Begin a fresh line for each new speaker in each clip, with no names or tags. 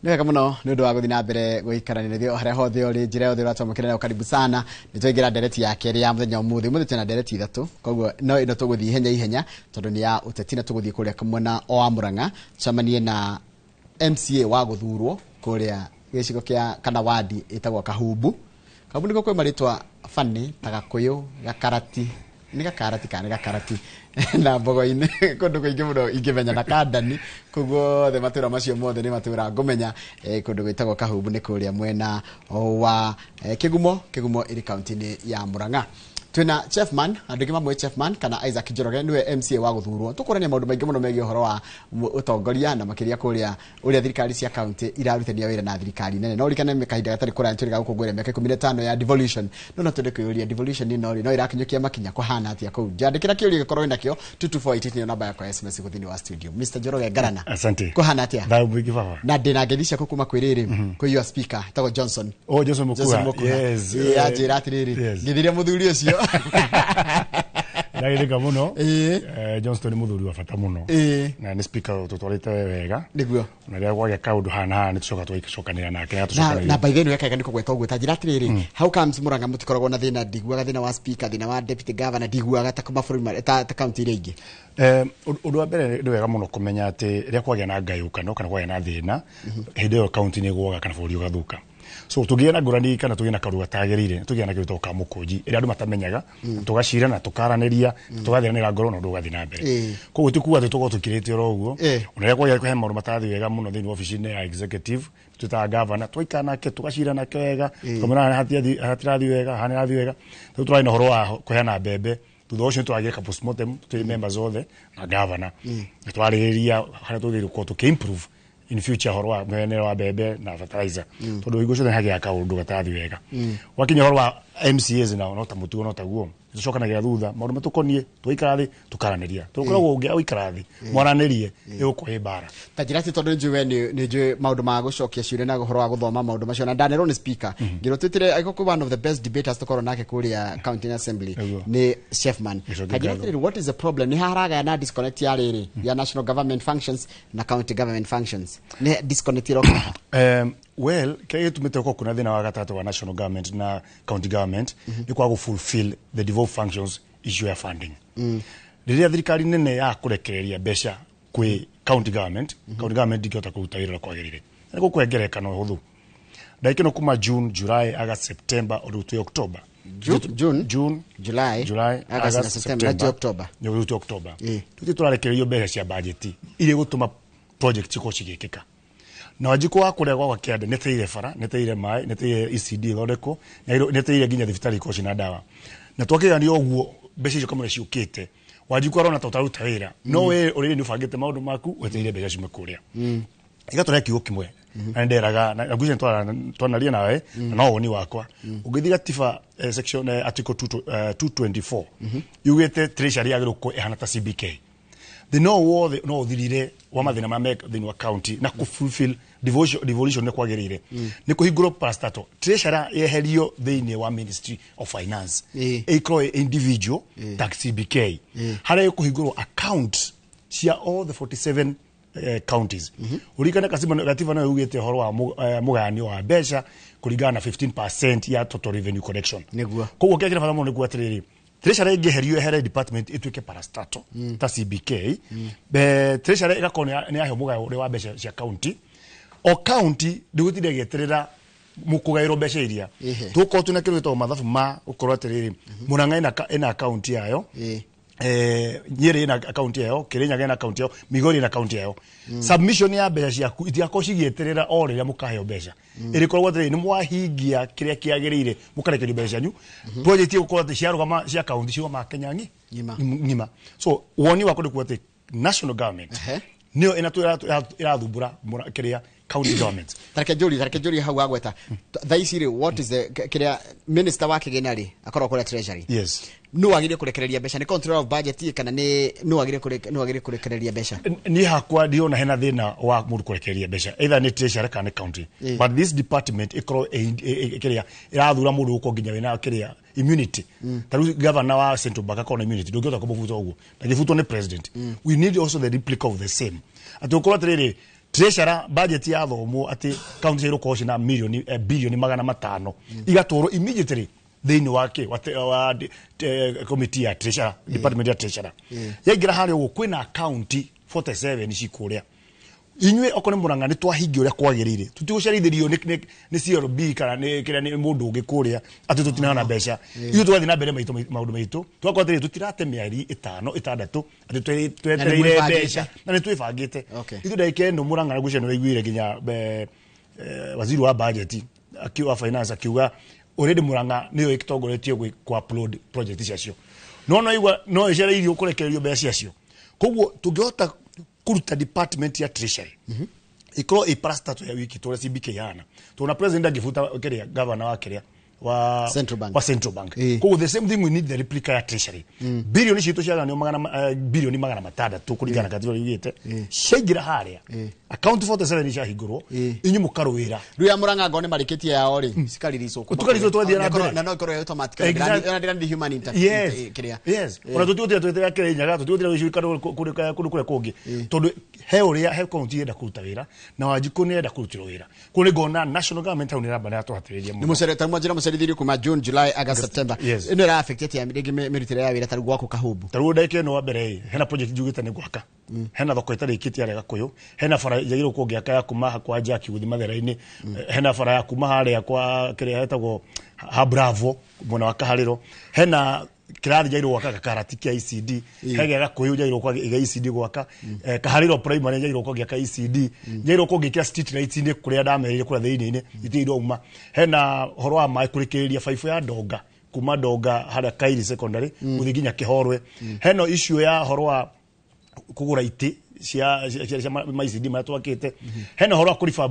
Nĩ wega mũno nĩ ũndũ wa gũthiĩ na mbere gũikarania na ithuĩ harĩa hothe ũrĩ, njĩra yothe ũratwamũkĩra nayo, karibu sana. Nĩ twaingĩra ndereti ya kerĩ ya mũthenya ũmũthĩ. Ũmũthĩ twĩna ndereti ithatũ, koguo no ĩno tũgũthiĩ ihenya ihenya tondũ nĩ ya ũteti, na tũgũthiĩ kũrĩa mwena wa Murang'a tũcemanie na MCA wa gũthurwo kũrĩa gĩcigo kĩa kana wadi ĩtagwo Kahumbu. Kahumbu nĩkuo kwĩ marĩtwa bani ta Gakũyũ, Gakarati, nĩ Gakarati kana nĩ Gakarati na Mbogo-inĩ, kũndũ kũingĩ mũno ingĩmenya, na Kandani, kũu guothe matũra macio mothe nĩ matũra ngũmenya. Kũndũ gwĩtagwo Kahumbu nĩ kũrĩa mwena wa Kĩgumo. Kĩgumo ĩrĩ kaunti-inĩ ya Murang'a. Twĩna Chefman, andũ aingĩ mamũĩ Chefman kana Isaac Njoroge, nĩwe MCA wa gũthurwo. Tũkũrania maũndũ maingĩ mũno megiĩ ũhoro wa ũtongoria na makĩria kũrĩa ũrĩa thirikari cia kaunti irarutithania wĩra na thirikari nene. No ũririkane kahinda gatarĩ kũraya nĩtũrĩga gũkũngũĩra mĩaka 15 ya devolution, no twende kwĩyũria, devolution ĩno rĩ, no ĩrakinyũkia makinya kũhana atĩa kũu? Njandĩkĩra kĩũria gĩkorwo wĩnakĩo, 22488 nĩyo namba yakwa ya SMS gũthĩinĩ wa studio. Mr Njoroge, ngarana.
Asante.
Kũhana atĩa?
Thayũ mũingĩ, baba.
Na ndĩna ngeithi ciaku kuma kwĩ rĩrĩ, kwĩ your speaker etagwo Johnson.
Oh, Johnson Mukuha.
Johnson Mukuha.
Yes.
Ĩĩ, anjĩra atĩrĩrĩ, ngĩthirie mũthuri ũcio.
Ndagĩrĩka mũno. Johnston nĩ mũthuri wa bata mũno. Na nĩ speaker tũtwarĩte wega. Na rĩrĩa kwagĩa kaũndũ hana haha nĩ tũcoka tũgĩcokanĩra nake.
Na
Tũcokanĩria.
Na by the way, wekaga nĩ kũgweta ũguo, ta njĩra atĩrĩrĩ, how comes Murang'a mũtikoragwo na thĩna? Ndiguaga thĩna wa speaker, thĩna wa deputy governor, ndiguaga ta mabũrũri ta kaunti iria ingĩ.
Ũndũ wa mbere, nĩ wega mũno kũmenya atĩ rĩrĩa kwagĩa na ngayũkano kana kwagĩa na thĩna, hĩndĩ ĩyo kaunti nĩ ĩgũaga kana bũrũri ũgathũka. So tũngĩgĩa na ngũrani kana tũgĩe na kaũndũ gatagĩrĩire, tũgĩa na kĩndũ gĩtagwo kamũkũnji ĩrĩa andũ matamenyaga, tũgacira na tũkaranĩria, tũgathiranĩra ngoro na ũndũ ũgathiĩ na mbere. Koguo ti kuga atĩ tũkorwo tũkirĩte oro ũguo. Ona rĩrĩa kwagĩa he maũndũ matarathiĩ wega mũno thĩinĩ wa obici-inĩ ya executive, twĩtaga governor, twaikara nake, tũgacira nake wega, tũkamwĩra haha hatirathiĩ wega, haha nĩharathiĩ wega. Rĩu tũrarĩ na ũhoro wa kũheana mbembe, thutha ũcio nĩtwagire ka postmortem twĩ members othe na governor, na twarĩrĩria harĩa tũgĩrĩirwo gũkorwo tũkĩ-improve in future ũhoro wa mũheanĩre wa mbembe na fertilizer, tondũ hingo ciothe nĩhagĩaga kaũndũ gatarathiĩ wega. Gwakinya ũhoro wa MCAs nao no ta mũtugo no taguo, tũcokanagĩra thutha maũndũ matũkoniĩ, tũgaikara thĩ tũkaranĩria, tondũ koragwo ũngĩaga gũikara thĩ mwaranĩrie ĩgũkorwo ĩ mbara.
Ta njĩra atĩ tondũ nĩnjũĩ we nĩ njũĩ maũndũ ma gũcokia ciũria na ũhoro wa gũthoma maũndũ macio, na ndanerwo nĩ speaker ngĩrwo twĩtĩre angĩkorwo kwĩ one of the best debaters tũkorwo nake kũrĩa county assembly nĩ Chefman.
Gĩcokia
Ta njĩra
ngatho.
atĩrĩrĩ, what is the problem? Nĩ haragaya na disconnect ya rĩrĩ ya national government functions na county government functions, nĩ disconnect ĩroka?
Well, kĩrĩa gĩtũmĩte gũkorwo kwĩna thĩna wa gatagatĩ wa national government na county government nĩ kwaga fulfill the devolved functions, issue ya funding. Rĩrĩa thirikari nene ya kũrekereria mbeca kwĩ county government, county government ndingĩhota kũruta wĩra ũrĩa kwagĩrĩire. Na gũkũhe ngerekano hũthũ, ndagĩka ĩno kuma June, July, August, September, ũndũ twĩ October.
June,
June,
July,
July,
August na September, na ti October.
Nĩ ũrĩ October. Tũtĩ tũrarekererio mbeca cia bajeti iria igũtũma project cikorwo cigĩkĩka, na Wanjikũ wa kũrĩa gwakwa kĩanda nĩteire bara, nĩteire maĩ, nĩteire ECD ĩthondekwo, nĩteire nginya thibitarĩ ikorwo cina ndawa, na twakĩgania ũguo mbeca icio kamũira ciũkĩte, Wanjikũ arona ta ũtaruta wĩra, no we ũrĩrĩ nĩ ũbangĩte maũndũ maku, wetereire mbeca ciume kũrĩa. Igatũrehe kiugo kĩmwe na nĩnderaga na ngwĩciria twanaria nawe na no woni wakwa, ũngĩthiĩ gatiba, section, article 224 yugĩte treasury yagĩrĩirwo gũkorwo ĩhana ta CBK. Thĩna o wothe no ũthirire wa mathĩna marĩa me thĩinĩ wa county na kũfulfill devolution nĩ kwagĩrĩire nĩ kũhingũrwo parastatal, treasurer yeherio thĩinĩ wa Ministry of Finance, ĩkorwo ĩ individual ta CBK, harĩa ĩkũhingũrwo account cia all the 47 counties. Ũririkane gatiba nayo yugĩte ũhoro wa mũgayanio wa mbeca kũringana na 15% ya total revenue collection. Koguo kĩrĩa kĩrĩ bata mũno nĩ kuga atĩrĩrĩ, treasury ĩngĩeherio ehere department ĩtuĩke parastatal ta CBK, treasury ĩgakorwo nĩ yaheo mũgayo ũrĩa wa mbeca cia county, o county ndĩgũtinda ĩgĩeterera mũkũgaĩrwo mbeca iria. Tũgũkorwo twĩna kĩndũ gĩtagwo mathabu ma gũkorwo atĩrĩrĩ, Murang'a ĩna account yayo, Nyeri ĩna account yayo, Kirinyaga ĩna account yayo, Migori ĩna account yayo. Submission ya mbeca ciaku itigakorwo cigĩeterera o rĩrĩa mũkaheo mbeca, ĩrĩkoragwo atĩrĩrĩ, nĩ mwahingia kĩrĩa kĩagĩrĩire mũkarekerio mbeca cianyu. Project ĩgũkorwo atĩ ciarũgama cia county cirũgamaga Kenya
ng'ima.
Ng'ima. So woni wakwa nĩ kuga atĩ national government nĩyo ĩrathumbũra kĩrĩa county government.
Tareke njũrie hau wagweta thaa ici rĩ, what is the kĩrĩa minister wa kĩgĩna rĩ akoragwo kũrĩa treasury?
Yes.
Nũ wagĩrĩire kũrekereria mbeca? Nĩ controller of budget kana nĩ nũ wagĩrĩire kũrekereria mbeca?
Niĩ hakwa ndirona hena thĩna wa mũndũ kũrekereria mbeca, either nĩ treasury kana nĩ county, but this department ĩkorwo kĩrĩa ĩrathura mũndũ gũkorwo nginya wĩna kĩrĩa immunity. Ta rĩu governor wa Central Bank akorwo na immunity, ndũngĩhota kũmũbuta ũguo, ndangĩbutwo nĩ president. We need also the replica of the same, atĩ gũkorwo atĩrĩrĩ, Treasurer budget ya thomwo atĩ county ciagĩrĩirwo gũkorwo ciĩna milioni bilioni 500 igatwarwo immediately thĩinĩ wa kĩ wa committee ya treasurer, department ya treasurer. Yaingĩra harĩa ũguo kwĩna county 47 cikũrĩa inyuĩ okorwo nĩ Murang'a nĩ twahingia ũrĩa kwagĩrĩire, tũtigũcerithĩrio nĩ CRB kana nĩ kĩrĩa nĩ mũndũ ũngĩ kũrĩa atĩ tũtinana mbeca. Ithuĩ tũgathiĩ na mbere maitũ maũndũ maitũ, tũgakorwo atĩrĩrĩ tũtirate mĩeri 5 6 atĩ twetereire mbeca na nĩ twĩbangĩte. Ithuĩ ndagĩka ĩno Murang'a ngwĩciria nĩ ũraiguire nginya waziri wa budget wa finance akiuga already Murang'a nĩyo ĩtongoretie ku upload project ciacio, no no igua no icereirio kũrekererio mbeca ciacio. Koguo tũngĩhota kũruta department ya treasury ikorwo ĩ parastatal ya wiki tũrĩa CBK hana, tũna president angĩbuta kĩrĩa governor wa kĩrĩa wa
Central Bank.
Wa Central Bank. Koguo the same thing, we need the replica ya treasury. Bilioni citũ ciaganio magana bilioni 600 kũringana na katiba yugĩte, ciaingĩra harĩa account 47 ciahingũrwo, inyuĩ mũkarũĩra.
Rĩu ya Murang'a ngone marĩkĩtie yao rĩ, cikaririicwo kuma
Tũkaririicwo tũgathiĩ na mbere.
Na no ĩkorwo automatic na ndĩra human interface kĩrĩa.
Yes, ona tũtigũtira twetera Kĩrĩnyaga, tũtigũtira gũcuika kũndũ kũrĩa kũngĩ, tondũ he ũrĩa he county ĩrenda kũruta wĩra na Wanjikũ nĩ ĩrenda kũrutĩrwo wĩra. Koguo nĩ ngona national government hau nĩ ĩramba nĩ yatũhatĩrĩria
nĩ
mũno.
Mũcere ta mwanjĩra mũcerithirio kuma June, July, August, September.
Yes.
Ĩno ĩra affect atĩa rĩngĩ mĩrutĩre ya wĩra ta rĩu gwaku Kahumbu?
Ta rĩu ndagĩka ĩno wa mbere ĩ hena project njugĩte nĩ gwaka, hena thoko ĩtarĩkĩtie harĩa Gakũyũ, hena bara njagĩrĩirwo gũkorwo ngĩaka ya kuma kwa Jackie gũthiĩ Mathera-inĩ, hena bara ya kuma harĩa kwa kĩrĩa hetagwo ha Bravo mwena wa Kaharĩro, hena kĩrathi njagĩrĩirwo gwaka gakarati kĩa ECD, he gĩa Gakũyũ njagĩrĩirwo gũkorwo gĩa ECD gwaka, Kaharĩro primary njagĩrĩirwo gũkorwo ngĩaka ECD, njagĩrĩirwo gũkorwo ngĩkĩra street lights inĩ kũrĩa ndamerire kũrĩa thĩinĩ-inĩ itigĩirwo uma, hena ũhoro wa maĩ kũrĩkĩrĩria baibũ ya Ndonga kuma Ndonga harĩa Kairi secondary gũthiĩ nginya Kĩhorwe, hena issue ya ũhoro wa kũgũra itĩ cia ma ECD marĩa twakĩte, hena ũhoro wa kũriba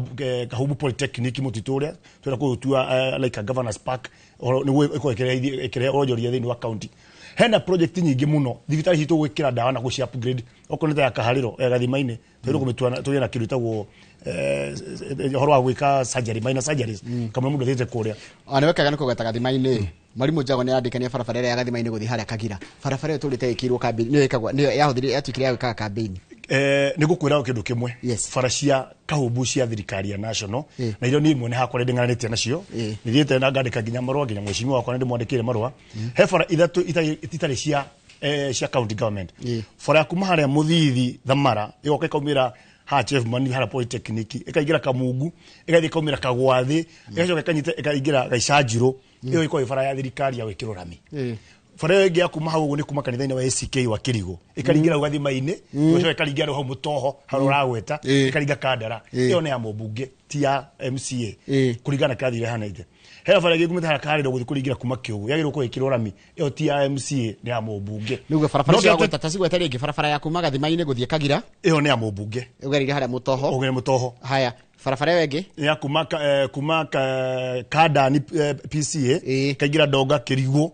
Kahumbu Polytechnic mũtitũ ũrĩa twĩra kũũtua like a governors park nĩguo ĩkorwo ĩkĩrehe wonjoria thĩinĩ wa county, hena project nyingĩ mũno thibitarĩ citũ gwĩkĩra ndawa na gũci upgrade okorwo nĩ ta ya Kaharĩro ya Gathima-inĩ twĩrwo kũmĩtua tũgĩe na kĩndũ ĩtagwo ũhoro wa gwĩka surgery, minor surgeries kamwe mũndũ athiĩte kũrĩa.
Ona wekaga nĩ kũgweta Gathima-inĩ, Mwarimu Njago nĩ arandĩkania barabara ĩrĩa ya Gathima-inĩ gũthiĩ harĩa Kagira, barabara ĩyo tũrĩte ĩkĩirwo kambĩini nĩyo ĩkagwo nĩyo yahũthĩrire yatuĩkire ya gwĩkaga kambĩini.
Nĩ ngũkwĩra kĩndũ kĩmwe. Bara cia Kahumbu cia thirikari ya national na iria niĩ mwene hakwa nĩ ndĩng'aranĩtie nacio, nĩ thiĩte na ngandĩka nginya marũa, nginya mheshimiwa wakwa nĩ ndĩmwandĩkĩire marũa. He bara ithatũ itarĩ cia county government. Bara ya kuma harĩa Mũthithi Thamara ĩgoka ĩkaumĩra haha Chief Mani harĩa Polytechnic, ĩkaingĩra Kamungu, ĩgathiĩ ĩkaumĩra Kagwathĩ, ĩgacoka ĩkanyita ĩkaingĩra Gaicanjirũ, ĩyo ĩkoragwo ĩ bara ya thirikari ya gwĩkĩrwo rami. Bara ĩyo ĩngĩ ya kuma hau ũguo nĩ kuma kanitha-inĩ wa ACK wa Kĩrigũ, ĩkaringĩra hau Gathima-inĩ, ĩgacoka ĩkaringira hau Mũtoho harĩa ũragweta, ĩkaringa Kandara. Ĩyo nĩ ya mũmbunge ti ya MCA kũringana na kĩrathi ĩrĩa ĩhanĩte. He bara ĩngĩ kumĩte harĩa Kaharĩro gũthiĩ kũringĩra kuma Kĩũgũ, yagĩrĩirwo gũkorwo ĩkĩrwo rami, ĩyo ti ya MCA, nĩ ya mũmbunge.
Nĩguo barabara
No
cio
kĩrĩa
wagweta ta cigwete rĩngĩ, barabara ya kuma Gathima-inĩ gũthiĩ Kagira.
Ĩyo nĩ ya mũmbunge.
Ũgereire harĩa Mũtoho.
Ũgere Mũtoho.
Haya, barabara ĩyo ĩngĩ
ya kuma kuma Kandani PCA ĩkaingĩra Ndonga Kĩrigũ,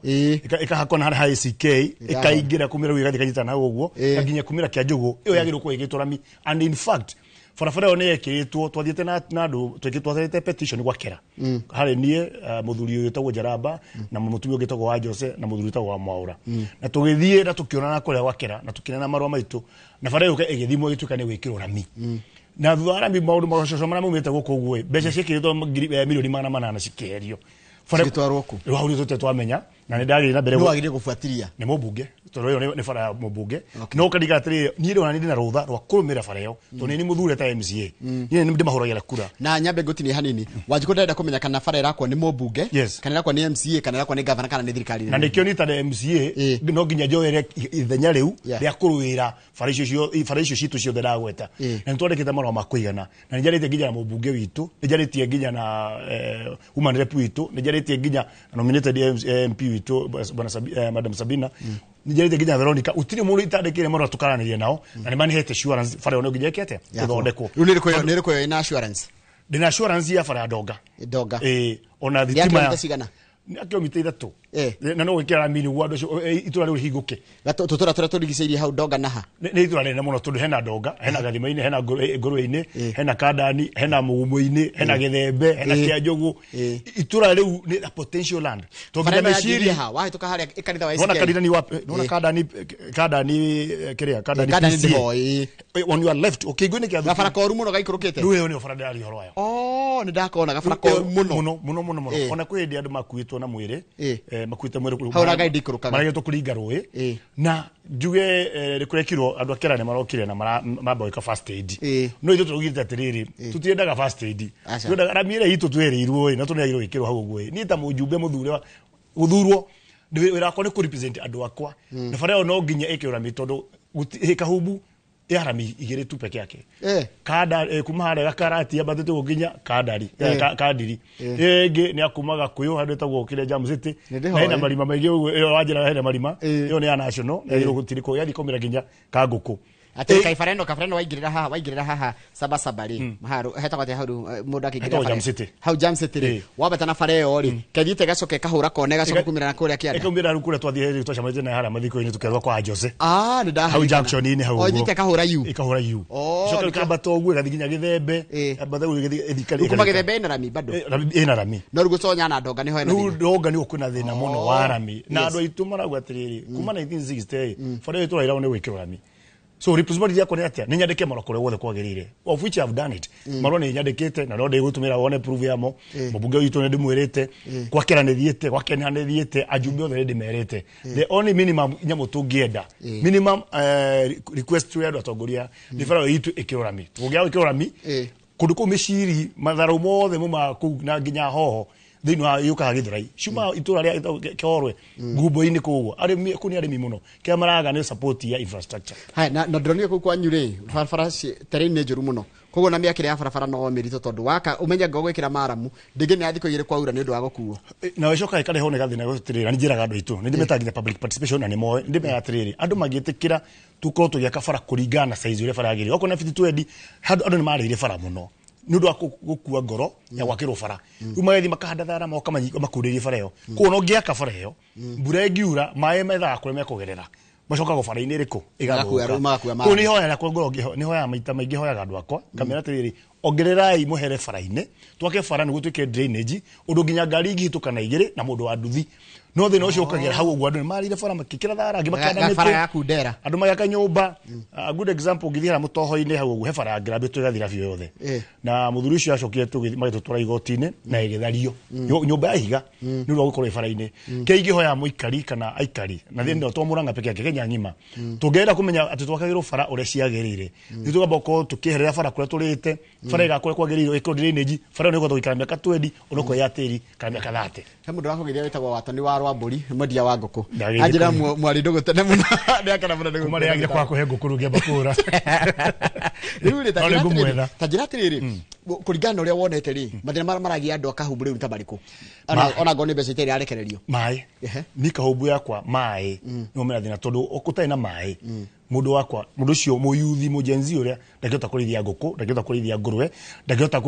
ĩkahakwo na harĩa ha ACK, ĩkaingĩra kumĩra rĩu ĩgathiĩ ĩkanyitana hau ũguo nginya kumĩra Kĩanjũgũ, ĩyo yagĩrĩirwo gũkorwo ĩgĩtwo rami. And in fact barabara ĩyo nĩ yekĩrĩtwo, twathiĩte na andũ twatwarĩte petition gwakĩra harĩ niĩ, mũthuri ũyũ wĩtagwo Njaramba na mũtumia ũngĩ wĩtagwo wa Jose na mũthuri wĩtagwo wa Mwaũra, na tũgĩthiĩ na tũkĩonana kũrĩa gwakĩra na tũkĩneana marũa maitũ, na bara ĩyo ĩgĩthimwo ĩgĩtuĩka nĩ gwĩkĩrwo rami. Na thutha wa rami maũndũ magococo marĩa maumĩte gũkũ ũguo ĩ, mbeca ciĩkĩrĩtwo milioni 800 cikĩeherio.
Cigĩtwarwo kũ?
Rĩu hau nĩ tũte twamenya na nĩ ndagĩrĩ na mbere
nĩ wagĩrĩire gũbuatĩria.
Nĩ mũmbunge tondũ ĩyo nĩ bara ya mũmbunge, no ũkarigana atĩrĩrĩ, niĩ rĩu ona nĩ ndĩ na rũtha rwa kũrũmĩrĩra bara ĩyo tondũ nĩ niĩ mũthure ta MCA, niĩ nĩ ndĩmahũragĩra kura.
Na nyambe ngũtinie hanini, Wanjikũ ndarenda kũmenya kana bara ĩrakwo nĩ mũmbunge kana ĩrakwo nĩ MCA kana ĩrakwo nĩ gavana kana nĩ thirikari
na
nene.
nĩkĩo niĩ ta MCA no nginya njoere ithenya rĩu rĩa kũrũĩra bara icio citũ ciothe ndagweta. Na nĩ twandĩkĩte marũa ma kũigana na nĩ njarĩtie nginya na mũmbunge witũ, nĩ njarĩtie nginya na woman rep witũ, nĩ njarĩtie nginya na nominated MP witũ bwana Madam Sabina, nĩ njarĩtie nginya Veronica. Gũtirĩ mũndũ itandĩkĩire marũa tũkaranĩria nao na nĩ manihete assurance bara ĩyo no nginya ĩke atĩa, ĩthondekwo.
Rĩu nĩ ĩrĩkũ ĩyo ĩna assurance?
Ndĩna assurance ya bara ya Ndonga.
Ndonga.
Ĩĩ, ona
Nĩ ya
thitima
kilomita cigana?
Nĩ ya kilomita 3. Na no gwĩkĩra rami nĩguo andũ acio itũra rĩu rĩhingũke.
Tũtũra tũrĩa tũrigicĩirie hau Ndonga na ha?
Nĩ itũra rĩnene mũno tondũ hena Ndonga, hena Gathima-inĩ, hena Ngũrwe-inĩ, hena Kandani, hena Mũgumu-inĩ, hena Gĩthembe, hena Kĩanjũgũ. Itũra rĩu nĩ a potential land. Tondũ
Bara
nginya
ĩno yanjirie
mĩciri
ha wahĩtũka harĩa kanitha wa
nona
ACK.
kanitha ni wa nona Kandani, Kandani kĩrĩa Kandani
Kandani
PCA.
ndĩhoĩ.
On your left ũkĩingũ-inĩ kĩa
Gabara koru mũno gaikũrũkĩte.
Rĩu ĩyo nĩyo bara ndĩraria ũhoro wayo.
Oh, nĩ ndakona gabara koru mũno.
Mũno mũno mũno mũno. Ona kwĩ hĩndĩ andũ makuĩtwo na mwĩrĩ, makuĩte mwĩrĩ
Hau na ngai ndikũrũkaga.
Maragetwo kũringa rũĩ. Na njuge nĩ kũrekirwo andũ a Kera nĩ marokire na mamba gwĩka first aid. No ithuĩ tũraugĩte atĩrĩrĩ, tũtiendaga first aid.
Aca.
Twendaga rami ĩrĩa itũ twĩrĩirwo ĩ, na tũneagĩrwo ĩkĩrwo hau ũguo ĩ. Niĩ ta mũjumbe mũthure wa gũthurwo wĩra wakwa nĩ kũ-represent andũ akwa. Na bara ĩyo no nginya ĩkĩrwo rami tondũ Kahumbu ya rami igĩrĩ tu peke yake. Kanda kuma harĩa Gakarati yambatĩte ũguo nginya Kandari, Kandiri. Ĩyo ĩngĩ nĩ ya kuma Gakũyũ handũ ĩtagwo kĩrĩa Jam City.
Nĩ ndĩhoe.
Na ĩna marima maingĩ ũguo, ĩyo wanjĩra hena marima. Ĩyo nĩ ya national, yagĩrĩirwo gũtirĩkwo, yathiĩ kũmĩra nginya Kangũkũ.
Atĩ kaibareno, kabareno waingĩrĩra haha, waingĩrĩra haha saba saba rĩ. Haru, hetagwo atĩa hau rĩu, mũndũ akĩingĩra
Hetagwo
bara
Jam
ĩyo?
City.
Hau Jam City rĩ. Wambata na bara ĩyo rĩ, kethiĩte gacoke kahũra kone gacoke kumĩra na kũrĩa kĩanda.
Ĩkaumĩra rĩu kũrĩa twathiĩ rĩu twacemanĩtie naye harĩa mathiko-inĩ tũkerwo kwa Jose.
Ah, nĩ ndaharirikana.
Hau junction-inĩ hau
O,
ũguo.
ĩthiĩte kahũra U.
Ĩkahũra U.
Oh,
Ĩcoka
nĩkĩo.
ĩkambata ũguo ĩgathiĩ nginya Gĩthembe. Yambata ũguo ĩgathiĩ ĩthiĩ
Rĩu kuma
ĩkarĩka.
Gĩthembe ĩna rami bado.
Rami, ĩna rami.
No rĩu gũconya na Ndonga nĩho hena
Rĩu
thĩna.
Ndonga nĩho kwĩna thĩna mũno wa rami. Na andũ aitũ marauga atĩrĩrĩ, kuma 1960 bara ĩyo tũrairagwo nĩ gwĩkĩrwo rami. So responsibility yakwa nĩ atĩa? Nĩ nyandĩke marũa kũrĩa guothe kwagĩrĩire. Of which I have done it. Marũa nĩ nyandĩkĩte na no ndĩgũtũmĩra wone proof yamo. Mũmbunge witũ nĩ ndĩmwĩrĩte. Kwa Kera nĩ thiĩte, gwa Kenya nĩ thiĩte, ajumbe othe nĩ ndĩmerĩte. The only minimum nyamũ tũngĩenda, minimum request tũrĩ andũ atongoria nĩ bara ĩyo itũ ĩkĩrwo rami. Tũngĩaga gwĩkĩrwo rami, kũndũ kũu mĩciri, matharũ mothe mumaga kũu na nginya hoho thĩinĩ wa yũkaga Gĩthũrai. Ciumaga itũra rĩa Kĩhorwe, ngumbo-inĩ kũu ũguo. Arĩmi, kũu nĩ arĩmi mũno. Kĩrĩa maraga nĩ support ya infrastructure.
Haya, na ndĩronire kũu kwanyu rĩ, barabara terrain nĩ njũru mũno. Koguo na mĩakĩre ya barabara no mĩritũ tondũ waka ũmenye ngo gwĩkĩra maramu, ndĩngĩ nĩ ya thikũ igĩrĩ kwaura nĩ ũndũ wa gũkuo.
Na ĩcokaga ĩkarehwo nĩ gathĩna gũtirĩra, na nĩ njĩraga andũ aitũ, nĩ ndĩmetaga nginya public participation na nĩ moĩ, nĩ ndĩmeraga atĩrĩrĩ, andũ mangĩtĩkĩra tũkorwo tũgĩaka bara kũringana na size ũrĩa bara yagĩrĩire. Okorwo nĩ fiti twendi, handũ andũ nĩ marĩire bara mũno. Nĩ ũndũ wa gũkua ngoro ya gwakĩrwo bara. Rĩu magethi makahanda thara moka makundĩrie bara ĩyo. Koguo no ũngĩaka bara ĩyo, mbura ĩngiura, maĩ methaga kũrĩa mekũgerera. Macokaga bara-inĩ ĩrĩkũ?
Magakua
Ĩgathũka.
rĩu, magakua
Koguo
maĩ.
nĩ hoya yakwa ngoro ngĩho-, nĩ hoyaga maita maingĩ hoyaga andũ akwa, ngamera atĩrĩrĩ, ongererai mũhere bara-inĩ, twake bara nĩguo twĩke drainage, ũndũ nginya ngari ingĩhĩtũka na igĩrĩ na mũndũ wa nduthi. No thĩna ũcio ũkagera hau ũguo, andũ nĩ marĩire bara makĩkĩra thara, angĩ makĩhanda
Ga- bara
mĩtĩ.
ya Kundera.
Andũ magĩaka nyũmba. A good example, ũngĩthiĩ harĩa mũtoho-inĩ hau ũguo, he bara ya ngirambĩtwo ĩgathira biũ yothe. Na mũthuri ũcio acokire magĩtũtwara igoti-inĩ na ĩgĩthario. Nyũmba ya ihiga, nĩ ũndũ wa gũkorwo ĩ bara-inĩ. Kĩrĩa ingĩhoya mũikari kana aikari, na thĩinĩ to Mũrang'a peke yake, Kenya ng'ima. Tũngĩenda kũmenya atĩ twakagĩrwo bara ũrĩa ciagĩrĩire, nĩ tũkamba gũkorwo tũkĩeherera bara kũrĩa tũrĩte, bara ĩgakwo ũrĩa kwagĩrĩirwo, ĩkorwo drainage, bara ĩyo nĩ ĩkũhota gũikara mĩaka 20, onokorwo ya tĩri, kana mĩaka 30.
He mũndũ wakũgeithia wĩtagwo Watoni wa Rwambũri, mwendia wa ngũkũ.
Ndagĩrĩire
Anjĩra
kũmenya.
mwarĩ ndũgũ tene mũno. Nĩakena mũno nĩ
Kuma rĩrĩa
gũkuona.
kwa kũhe ngũkũ rĩu ngĩamba kũgũra.
Rĩu rĩ, ta
No nĩ
njĩra atĩrĩrĩ,
ngũmwetha.
ta njĩra atĩrĩrĩ, kũringana na ũrĩa wonete rĩ, mathĩna marĩa maragia andũ a Kahumbu rĩu nĩ ta marĩkũ? Ona ngorwo nĩ mbeca itarĩ irarekererio.
Maĩ. Ni Kahumbu yakwa maĩ. Nĩmo mena thĩna tondũ ũtarĩ na maĩ. Mũndũ wakwa, mũndũ ũcio mũyuthi, mũjenzi ũrĩa, ndangĩhota kũrĩithia ngũkũ, ndangĩhota kũrĩithia ngũrwe, ndangĩhota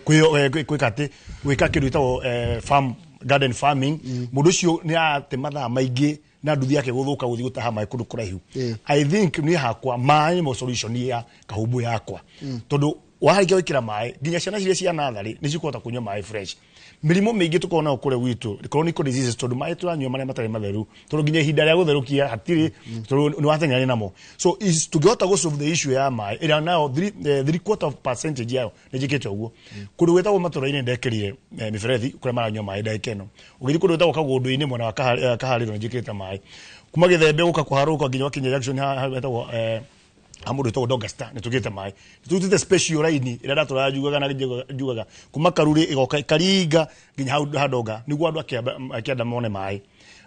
gwĩka atĩ, gwĩka kĩndũ gĩtagwo farm, garden farming. Mũndũ ũcio nĩ arate mathaa maingĩ na nduthi yake gũthũka gũthiĩ gũtaha maĩ kũndũ kũraihu. I think niĩ hakwa maĩ nĩmo solution ya Kahumbu yakwa. Tondũ warĩkia gwĩkĩra maĩ, nginya ciana ciria cia natharĩ nĩ cikũhota kũnyua maĩ fresh. Mĩrimũ mĩingĩ tũkoragwo nayo kũrĩa gwitũ, chronic diseases, tondũ maĩ tũranyua marĩa matarĩ matheru, tondũ nginya ihinda rĩa gũtherũkia hatirĩ, tondũ nĩ wateng'erania namo. So tũngĩhota gũ solve the issue ya maĩ, ĩrĩa nayo three quarter of percentage yayo nĩ njĩkĩte ũguo. Kũndũ gwĩtagwo matũra-inĩ ndekĩrire mĩberethi kũrĩa maranyua maĩ ndagĩka ĩno. Ũgĩthiĩ kũndũ gwĩtagwo Kagũndũ-inĩ mwena wa Kaharĩro nĩ njĩkĩrĩte maĩ. Kuma Gĩthembe gũka kũharũka nginya wakinya junction hetagwo ha mũndũ wĩtagwo Donga Star, nĩ tũgĩte maĩ. Nĩ tũrutĩte special line ĩrĩa ndatũraga njugaga na njugaga kuma Karurĩ ĩgoka ĩkaringa nginya hau ha Donga nĩguo andũ a kĩanda mone maĩ.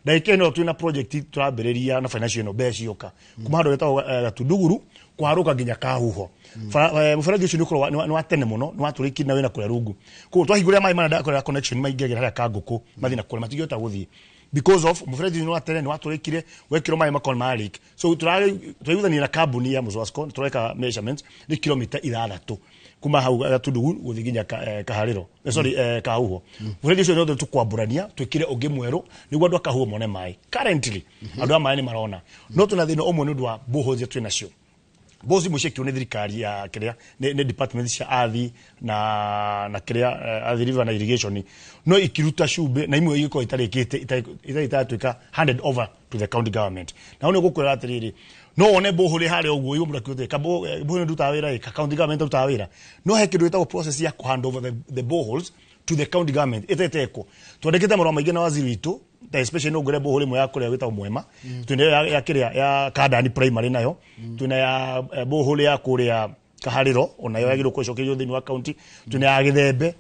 Ndagĩka ĩno twĩna project tũrambĩrĩria na financial ĩno mbeca cioka. Kuma handũ hetagwo Gatunduguru kũharũka nginya Kahuho. Mũberethi ũcio nĩ ũkoragwo nĩ wa tene mũno, nĩ watũrĩkire na wĩna kũrĩa rungu. Koguo twahingũrĩra maĩ marĩa ndakorera connection maingĩragĩra harĩa Kangũkũ mathiĩ na kũrĩa matingĩhota gũthiĩ. Because of mũberethi ũcio nĩ wa tene, nĩ watũrĩkire, wekĩrwo maĩ makorwo nĩ ma leak. So tũraiguithania na kambuni ya Muzwasco, tũreka measurements nĩ kilomita ithathatũ. Kuma hau Gatundugu guthi nginya Kaharĩro, sorry, Kahuho. Mũberethi ũcio nĩothe tũkwambũrania twĩkĩre ũngĩ mwerũ nĩguo andũ a Kahuho mone maĩ. Currently andũ a maĩ nĩ marona, no twĩna thĩna ũmwe nĩ ũndũ wa boreholes iria twĩ nacio. Boreholes imwe ciekirwo nĩ thirikari ya kĩrĩa nĩ department cia Athi na kĩrĩa, Athi River na irrigation, no ikiruta cumbĩ na imwe igĩkorwo itarĩkĩte, itarĩ itaratuĩka handed over to the county government. Na nĩ gũkwĩra atĩrĩrĩ, no wone borehole harĩa ũguo igo mũndũ akiuga ka borehole ndutaga wĩra ĩ ka county government ndutaga wĩra, no he kĩndũ gĩtagwo process ya kũ hand over the boreholes to the county government ĩtetekwo. Twandĩkĩte marũa maingĩ na waziri witũ, ta especially no ngwĩre borehole ĩmwe ya kũrĩa gwĩtagwo Mwema, twĩna ya kĩrĩa ya Kandani primary, nayo twĩna ya borehole ya kũrĩa Kaharĩro, onayo yagĩrĩirwo gũcokerio thĩinĩ wa county, twĩna ya Gĩthembe.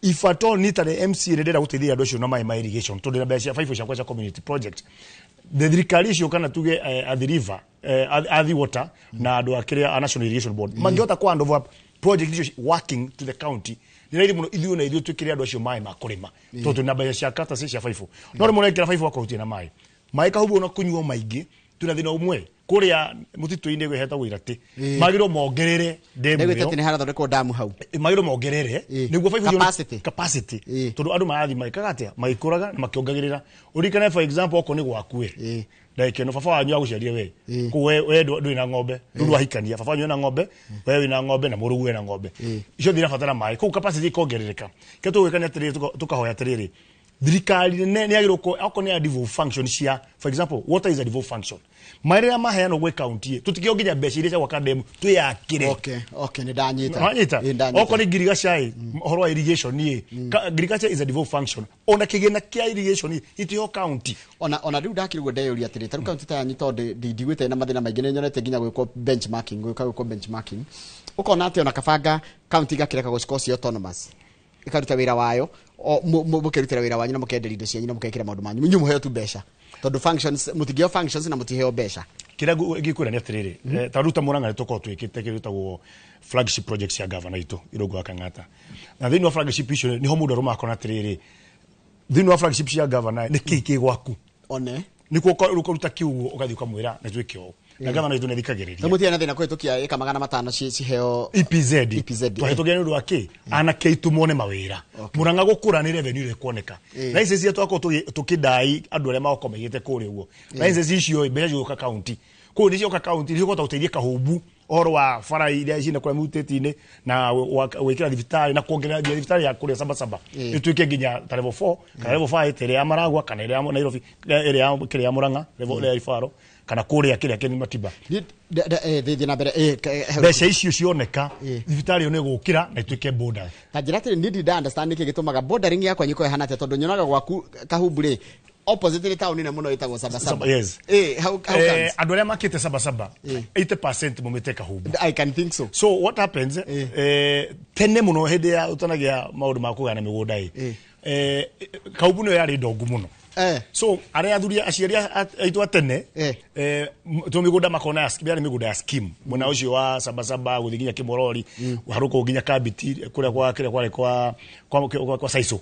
If at all ni tarĩ MCA nĩ ndĩrenda gũteithĩrĩria andũ acio na maĩ ma irrigation, tondũ ndĩna mbeca cia baibũ ciakwa cia community project, the thirikari icio kana tuge Athi River, Athi Water na andũ a kĩrĩa a National Irrigation Board mangĩhota kũ hand over project icio working to the county, nĩ raithi mũno ithuĩ na ithuĩ twĩkĩre andũ acio maĩ ma kũrĩma, tondũ twĩna mbeca cia katasi cia baibũ. No rĩmwe ũrekĩra baibũ wakorwo ũtirĩ na maĩ. Maĩ Kahubu ona kũnyuo maingĩ, twĩna thĩna ũmwe kũrĩa mũtitũ-inĩ gwĩhetagwo Iratĩ. Magĩrĩirwo mongerere ndemu
Ndegwĩte
ĩyo.
Atĩ nĩ harathondekwo ndamu hau.
Magĩrĩirwo mongerere nĩguo baibũ icio-
Capacity.
Capacity, tondũ andũ marathiĩ magĩkaga atĩa, magĩkũraga na makĩongagĩrĩra. Ũririkane, for example, okorwo nĩ gwaku ĩ ndagĩka ĩno baba wanyu agũciarire we kũu, we ndũrĩ na ng'ombe, rĩu ndwahikania, baba wanyu ena ng'ombe, we wĩna ng'ombe na mũrũguo ena ng'ombe, icio irabatara maĩ, kũu capacity ikongerereka. Kĩrĩa tũgwĩka nĩ atĩrĩrĩ, tũkahoya atĩrĩrĩ, thirikari nene nĩ yagĩrĩirwo okorwo nĩ ya devolve function cia, for example, water is a devolve function, maĩ rĩrĩa maheanwo gwĩ county ĩ, tũtikĩo nginya mbeca iria cia gwaka ndemu twĩyakĩre.
Okay, nĩ ndanyita.
Wanyita?
Ĩ, ndanyita.
Okorwo nĩ ngirigaca ĩ, ũhoro wa irrigation ĩ, ngirigaca is a devolve function, ona kĩgĩna kĩa irrigation ĩ itiho county.
Ona rĩu ndakĩrigwo ndeyũria atĩrĩ, ta rĩu kaunti ta yanyu, tondũ ndiguĩte na mathĩna maingĩ, nĩ nyonete nginya gwĩkwo benchmarking, gwĩka gwĩkwo benchmarking, ũkona atĩ ona kabanga kaunti igakĩreka gũcikorwo ci autonomous, ikaruta wĩra wayo, o mũkerutĩra wĩra wanyu na mũkenderia indo cianyu na mũkekĩra maũndũ manyu, inyuĩ mũheo tu mbeca, tondũ functions mũtingĩheo functions na mũtiheo mbeca.
Kĩrĩa ngĩkwĩra nĩ atĩrĩrĩ, ta rĩu ta Mũrang'a nĩ tũkorwo twĩkĩte kĩndũ gĩtagwo flagship project cia gavana witũ Irũngũ wa Kang'ata, na thĩinĩ wa flagship icio nĩho mũndũ arũmaga akona atĩrĩrĩ, thĩinĩ wa flagship cia gavana nĩ kĩĩ kĩ gwaku.
One.
Nĩkuo ũkaruta kiugo ũgathiĩ ũkamwĩra nĩ twĩke ũũ, na gavana witũ nĩ athikagĩrĩria.
Na mũtirĩ na thĩna kũhĩtũkia ĩka 500 ciheo
EPZ.
EPZ.
Twahĩtũkia nĩ ũndũ wa kĩ anake aitũ mone mawĩra. Mũrang'a gũkũra nĩ revenue ĩrĩa ĩkuoneka. License iria twakorwo tũkĩdai andũ arĩa magokorwo maigĩte kũrĩa ũguo, license icio mbeca cigũka county kũu, nĩ cioka county nĩ cikũhota gũteithia Kahumbu ũhoro wa bara iria cina kũrĩa mũtĩti-inĩ na gwĩkĩra thibitarĩ na kuongerera nginya thibitarĩ ya kũrĩa Sabasaba ĩtuĩke nginya ta level 4 kana level 5, ta ĩrĩa ya Maragwa kana ĩrĩa ya Nairobi, ĩrĩa ya kĩrĩa ya Murang'a level ya Ifaro kana kũrĩa kĩrĩa kĩ Matiba.
Thiĩ na mbere.
Mbeca icio cioneka, thibitarĩ ĩyo nĩ ĩgũkĩra na ĩtuĩke border.
Ta njĩra atĩrĩ, niĩ ndirĩ understand nĩkĩ gĩtũmaga bordering yakwa nyiko ĩhana atĩa, tondũ nyonaga gwaku Kahumbu rĩ, opposite nĩ taũni nene mũno ĩtagwo Sabasaba.
Yes.
How comes?
Andũ arĩa makĩte Sabasaba, 80% maumĩte Kahumbu.
I can think so.
So what happens, tene mũno hĩndĩ ya ũtanagĩa maũndũ ma kũgayana mĩgũnda ĩ, Kahumbu nĩyo yarĩ ndongu mũno. So arĩa athuri aciari aitũ a tene, to mĩgũnda makona yarĩ mĩgũnda ya scheme mwena ũcio wa Sabasaba gũthiĩ nginya Kĩmorori, harũkũ nginya Kabiti kũrĩa kwa kĩrĩa kwarĩ kwa Saico.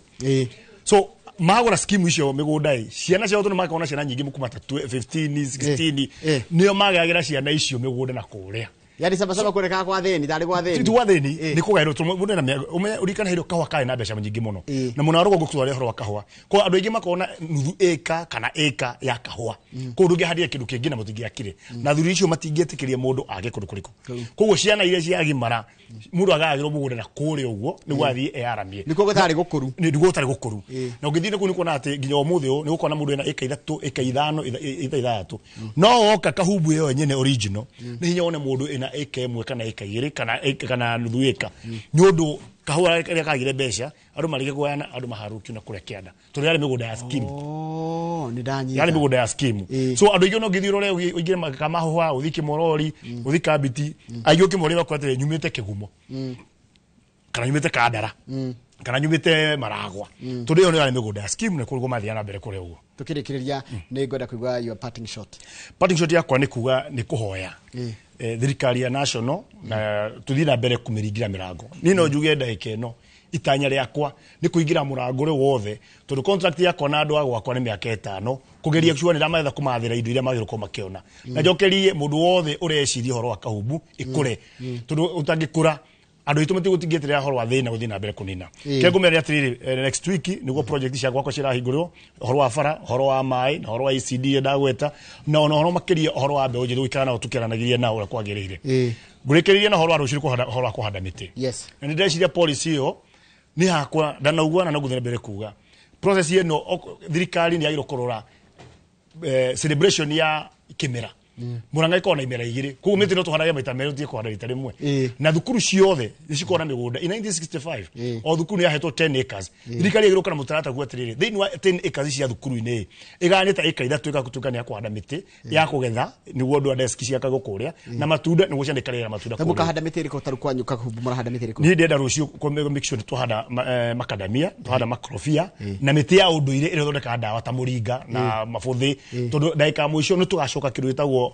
So magũra scheme icio mĩgũnda ĩ, ciana ciao tondũ makorwo na ciana nyingĩ kuma ta 15 16, nĩo magayagĩra ciana icio mĩgũnda na kũrĩa.
Yani Sabasaba kuonekaga kwa thĩni, tarĩ gwa thĩni.
Ti gwa thĩni, nĩ kũgaĩrwo tondũ mũndũ ena ũmenye ũririkane hĩndĩ ĩyo kahũa karĩ na mbeca nyingĩ mũno. Na mũno wa rũgongo twarĩa ũhoro wa kahũa kwa andũ aingĩ makorwo na nuthu ĩka kana ĩka ya kahũa kũu, ndũngĩhandire kĩndũ kĩngĩ na mũtingĩakire, na athuri icio matingĩetĩkĩria mũndũ age kũndũ kũrĩkũ. Koguo ciana iria ciagimara, mũndũ agayagĩrwo mũgũnda na kũrĩa ũguo nĩguo athiĩ eyaramie.
Nĩkuo gũtarĩ gũkũru.
Nĩ nĩguo gũtarĩ gũkũru. Na ũngĩthiĩ nĩkũu nĩkuona atĩ nginya ũmũthĩ ũyũ nĩ gũkorwo na mũndũ ena ĩka 3, ĩka 5, ĩka 6, no woka Kahumbu ĩyo nyene original nĩ hinya wone mũndũ ĩna ĩka 1 kana ĩka 2 kana nuthu ĩka, nĩ ũndũ kahũa karĩa kagire mbeca, andũ marĩke kũgayana, andũ maharũkio na kũrĩa kĩanda, tondũ yarĩ mĩgũnda ya scheme.
Oh, nĩ ndanyita.
Yarĩ mĩgũnda ya scheme. So andũ aingĩ no ngĩthiĩ ũrore ũingĩre Kamahũa, ũthiĩ Kĩmorori, ũthiĩ Kambiti, aingĩ ũkĩmoria makwa atĩrĩ, nyumĩte Kĩgumo kana nyumĩte Kandara kana nyumĩte Maragwa, tondũ ĩyo nĩ yarĩ mĩgũnda ya scheme na kũrĩa mathiaga na mbere kũrĩa ũguo.
Tukĩrĩkĩrĩria, nĩ ngwenda kũigua your parting shot.
Parting shot yakwa nĩ kuga nĩ kũhoya thirikari ya national na tuthiĩ na mbere kũmĩringĩra mĩrango. Niĩ no njuge ndagĩka ĩno itanya rĩakwa nĩ kũingĩra mũrango ũrĩ wothe, tondũ contract yakwa na andũ a gwakwa nĩ mĩaka 5, kũgeria sure nĩ ndamagetha kũmathĩra indo iria magĩrĩirwo gũkorwo makĩona, na njokerie mũndũ wothe ũreciria ũhoro wa Kahumbu ĩkũre, tondũ ũtangĩkũra Andũ aitũ matigũtingĩeterera ũhoro wa thĩna gũthiĩ na mbere kũnina. Kĩrĩa ngũmera atĩrĩrĩ, next week nĩguo project cia gwakwa cirahingũrwo, ũhoro wa bara, ũhoro wa maĩ, na ũhoro wa ECD ĩrĩa ndagweta, na ona ũhoro makĩria ũhoro wa mbeũ njĩthĩ gũikara nao tũkĩaranagĩria nao ũrĩa kwagĩrĩire. Ngũrĩkĩrĩria na ũhoro wa rũciũ kũhanda, ũhoro wa kũhanda mĩtĩ. Na nĩ ndĩreciria policy ĩyo nĩ hakwa ndanaugua na no ngũthiĩ na mbere kuga process ĩno thirikari nĩ yagĩrĩirwo kũrora celebration ya kĩmera. Murang'a ĩkoragwo na imera igĩrĩ, koguo mĩtĩ no tũhandage maita merĩ, tũtige kũhanda rita rĩmwe. Na thukuru ciothe nĩ cikoragwo na mĩgũnda. In 1965 o thukuru nĩ yahetwo 10 acres. Thirikari ĩgĩrĩirwo na mũtaratara kuga atĩrĩrĩ, thĩinĩ wa 10 acres cia thukuru-inĩ ĩgayane ta ĩka 3 ĩgatuĩka nĩ ya kũhanda mĩtĩ ya kũgetha nĩguo andũ a desk ciakagwo kũrĩa, na matunda nĩguo ciana ikarĩra matunda
Na
kũrĩa.
Mũkahanda mĩtĩ ĩrĩkũ tarũ kwanyu Kahumbu, mũrahanda mĩtĩ ĩrĩkũ?
Niĩ ndĩrenda rũciũ make sure nĩ twahanda macadamia, twahanda makorobia na mĩtĩ ya ũndũire ĩrĩa ĩthondekaga ndawa ta mũringa na mabũthĩ, tondũ ndagĩka ya mũico nĩ tũgacoka kĩndũ gĩtagwo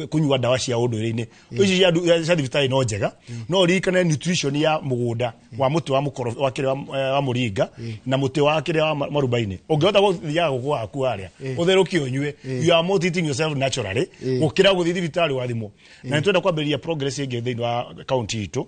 kũnyua ndawa cia ũndũire-inĩ. Ici cia thibitarĩ no njega, no ũririkane nutrition ya mũgũnda wa mũtĩ wa mũkoro wa kĩrĩa wa mũringa na mũtĩ wa kĩrĩa wa marubainĩ. Ũngĩhota gũthiaga gũkũ waku harĩa ũtherũkie ũnyue, you are more treating yourself naturally gũkĩra gũthiĩ thibitarĩ wathimwo. Na nĩ twenda kwambĩrĩria progress ĩngĩ thĩinĩ wa kaunti itũ,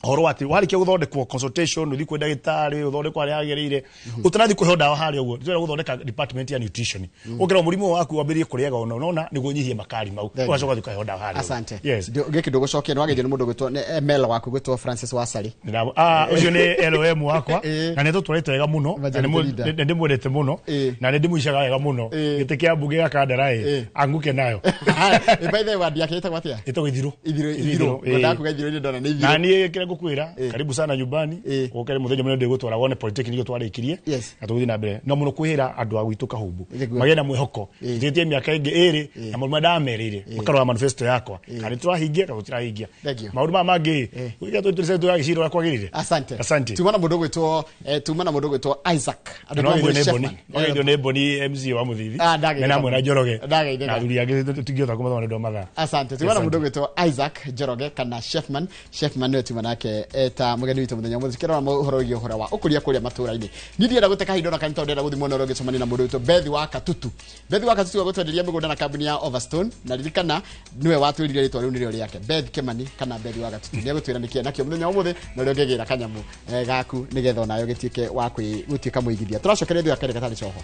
ũhoro wa atĩ warĩkia gũthondekwo consultation, ũthiĩ kwĩ ndagĩtarĩ ũthondekwo harĩa hagĩrĩire ũtanathiĩ kũheo ndawa harĩa ũguo. Twenda gũthondeka department ya nutrition, ũkĩra mũrimũ waku wambĩrĩrie kũrĩaga ona ũnona nĩguo ũnyihie makari mau,
Thank you.
ũgacoka ũthiĩ ũkaheo ndawa harĩa ũguo.
Asante.
Yes.
Gĩkĩ ndũgũcokia nĩ wageithio nĩ mũndũ gwĩtwo nĩ ML waku gwĩtwo Francis Wasari.
Ũcio nĩ LOM wakwa na nĩ tũtwarĩte wega mũno na
Majority leader.
nĩ ndĩmwendete mũno na nĩ ndĩmũicaga wega mũno. Gĩtĩ kĩa mbunge gĩa Kandara ĩ anguke nayo.
By the way, wadi yake ĩtagwo atĩa?
Ĩtagwo Ithirũ.
Ithirũ, Ithirũ. Ngwendaga kuga Ithirũ nĩ ndona nĩ Ithirũ.
Na niĩ kĩrĩa ngũkwĩra, karibu sana nyumbani, ũke mũthenya mũnene ndĩgũtwara wone polytechnic twarĩkirie na tũgũthiĩ na mbere no mũno kwĩra andũ a gwitũ Kahumbu magĩe na mwĩhoko. Tũtigĩtie mĩaka ĩngĩ ĩrĩ na maũndũ marĩa ndamerĩire makarora manifesto yakwa kana nĩ tũrahingia kana tũtirahingia.
Thank you.
Maũndũ maya mangĩ gwĩka tũtũrĩce tũragĩcira ũrĩa kwagĩrĩire.
Asante.
Asante.
Tuma na mũndũ gwĩtwo tuma na mũndũ gwĩtwo Isaac. Andũ
Na
mamwĩre
nĩ
Chefman.
Boni. Wageithio nĩ Boni MC wa Mũthithi.
Ah, ndagĩithĩka.
Mena hamwe na Njoroge.
Ndagĩithĩka.
Na athuri angĩ tũtingĩhota kũmathoma nĩ ũndũ wa mathaa.
Asante. Tuma na
Asante.
mũndũ gwĩtwo Isaac Njoroge kana Chefman. Chefman nĩwe tuma nake eta mũgeni witũ mũthenya ũmũthĩ tukĩrora ũhoro wĩgiĩ ũhoro wa ũkũria kũrĩa matũũra-inĩ. Niĩ ndienda gũte kahinda ona kanini tondũ ndĩrenda gũthiĩ mwena ũrĩa ũngĩcemania na mũndũ witũ Bethi wa Katutu. Bethi wa Katutu agũtwenderia mĩgũnda na kambuni ya Overstone, na ririkana nĩwe watwĩrire rĩtwa rĩu nĩrĩo rĩake, Beth Kimani kana Bethi wa Katutu. Nĩegũtwĩra nĩkĩĩ nakĩo mũthenya wa ũmũthĩ na ũrĩa ũngĩgĩra kanyamũ gaku nĩgetha onawe ũgĩtuĩke wa gũtuĩka mũigithia. Tũracokeria ithuĩ akerĩ gatarĩ coho.